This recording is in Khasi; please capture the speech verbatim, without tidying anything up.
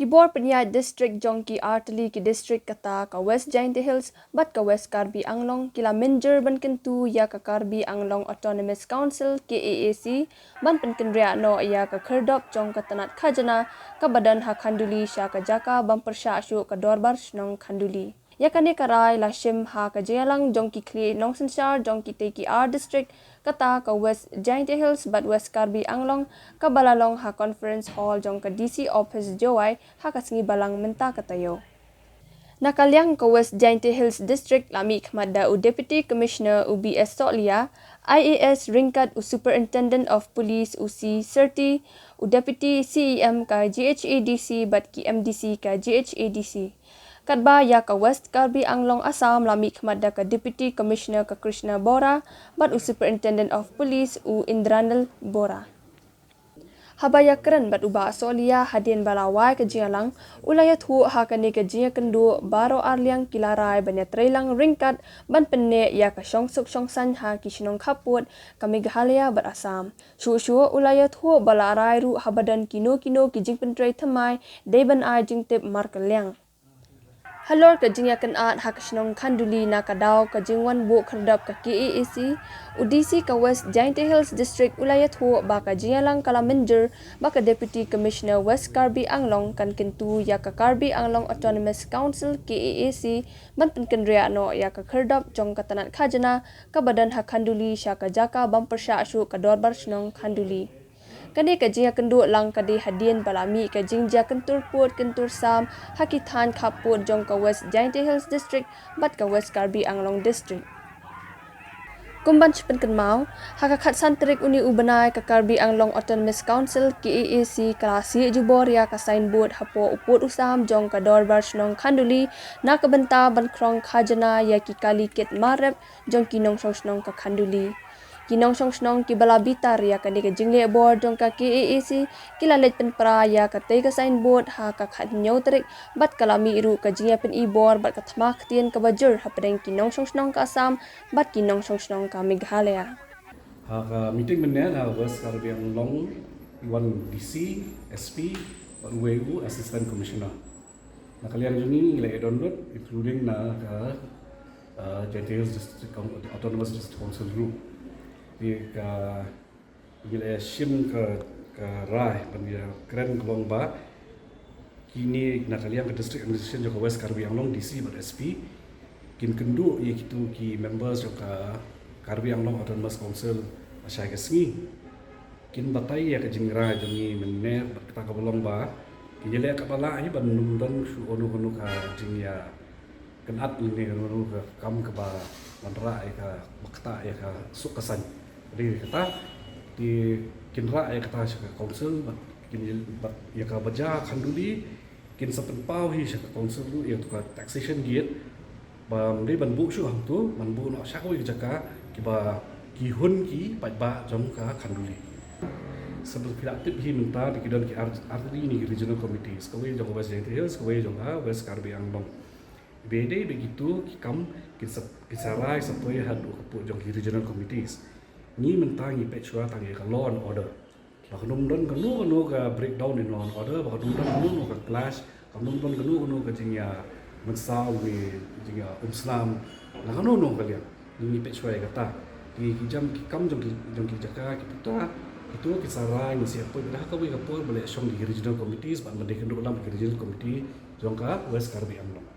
Ki bor pynïaid district jong ki artylli ki district kata ka West Jaintia Hills bad ka West Karbi Anglong ki la mynjur ban kyntu ïa ka Karbi Anglong Autonomous Council, K A A C, ban pynkynriah noh ïa ka khyrdop jong ka tnat khajna kaba don ha Khanduli sha ka jaka bym pyrshah shuh ka Dorbar Shnong Khanduli. Ïa kane ka rai la shim ha ka jingïalang jong ki khlieh nongsynshar jong kitei ki ar district, kata ka West Jaintia Hills bad West Karbi Anglong, kaba la long ha Conference Hall jong ka D C Office, Jowai, ha ka sngi Balang mynta ka taïew. Na ka liang ka West Jaintia Hills District la mihkhmat da u Deputy Commissioner u B S Sohliya, I A S ryngkat u Superintendent of Police u C Surti, u Deputy C E M ka G H A D C bad ki M D C ka G H A D C. Katba ïa ka West Karbi Anglong Assam la mihkhmat da ka Deputy Commissioner ka Krishna Bora bad u Superintendent of Police u Indranil Bora. Haba ïakren bad u Bah Sohliya hadien ba la wai ka jingïalang, u la ïathuh ha kane ka jingïakynduh baroh arliang ki la rai ban ïatreilang ryngkat ban pynneh ïa ka shongsuk shongsaiñ ha ki shnong khappud ka Meghalaya bad Assam. Shuh shuh u la ïathuh ba la rai ruh haba don kino kino ki jingpyntrei thymmai dei ban ai jingtip markylliang. Halor ka jingïakynad ha ka shnong Khanduli na ka daw ka jingwan buh khyrdop ka K A A C, u D C ka West Jaintia Hills District u la ïathuh ba ka jingïalang ka la mynjur ba ka Deputy Commissioner West Karbi Anglong kan kyntu ïa ka Karbi Anglong Autonomous Council, K A A C, ban pynkynriah noh ïa ka khyrdop jong ka tnat khajna kaba don ha Khanduli sha ka jaka bym pyrshah shuh ka Dorbar Shnong Khanduli. Kane ka jingïakynduh lang ka dei hadien ba la mih ka jingjia kyntur pud kyntur sam ha ki thaiñ khappud jong ka West Jaintia Hills District bad ka West Karbi Anglong District. Kum ban shu pynkynmaw, ha ka khatsan tarik une u bnai ka Karbi Anglong Autonomous Council, K A A C, ka la sieh jubor ïa ka signboard hapoh u pud u sam jong ka Dorbar Shnong Khanduli na ka bynta ban khrong khajna ïa ki kali kit marep jong ki nongshong shnong ka Khanduli. Ki nongshong shnong kiba la bitar ïa kane ka jingleh bor jong ka K A A C ki la leit pynpra ïa katei ka signboard ha ka khathynñiew tarik bad ka la mih ruh ka jingïapyni bor bad ka thma ktien kaba jur hapdeng ki nongshong shnong ka Assam bad ki nongshong shnong ka Meghalaya. Ha ka meeting mynne na West Karbi Anglong, wan D C, S P bad uwei u Assistant Commissioner. Na ka liang jong ngi ngi la ïa don lut, including na ka, uh, Jaintia Hills District Coun-, Autonomous District Council ruh. Te ka, ngi la ïa shim ka, ka rai ban ïa kren ka long ba kine na ka liang ka District Administration jong ka West Karbi Anglong, D C bad S P, kin kynduh ïa kitu ki members jong ka Karbi Anglong Autonomous Council lashai ka sngi. Kin batai ïa ka jingrai jong ngi mynne bad kata kaba long ba kin ïa leh kaba lah hi ban ym don shuh kano kano ka jingïakynad lane kano kano ka kam kaba wanrah ïa ka, ba ktah ïa ka suk ka saiñ. Dei kata te kin rah ïa kata sha ka council bad kin ïa, bad ïa kaba jia Khanduli kin sa pynpaw hi sha ka council ruh ïa tu ka taxation gate. Ba ym dei ban buh shuh hangtu, ban buh noh sha kawei ka jaka kiba ki hun ki paidbah jong ka Khanduli. Sa phi lah tip hi mynta te ki don ki ar, artylli ne ki regional committees, kawei jong ka West Jaintia Hills, kawei jong ka West Karbi Anglong. Ba dei ba kitu ki kam kin sa, kin sa rai sa poi haduh ka pud jong ki regional committees. Ngi mynta ngi peit shuwa tang ïa ka law and order. Ba kan ym don kano kano ka breakdown in law and order, ba kan ym don kano kano ka clash, kan ym don kano kano ka jingïamynsaw ne jingïaumsnam na kano kano ka liang. Ngi peit shuwa ïa kata. Ki, ki jam ki kam jong ki, jong ki jaka ki puta, kito ki sa rai ngi sa ïa poi bad ha kawei ka por ba la shong ki regional committees bad ban dei kynduh lang ki regional committee jong ka West Karbi Anglong.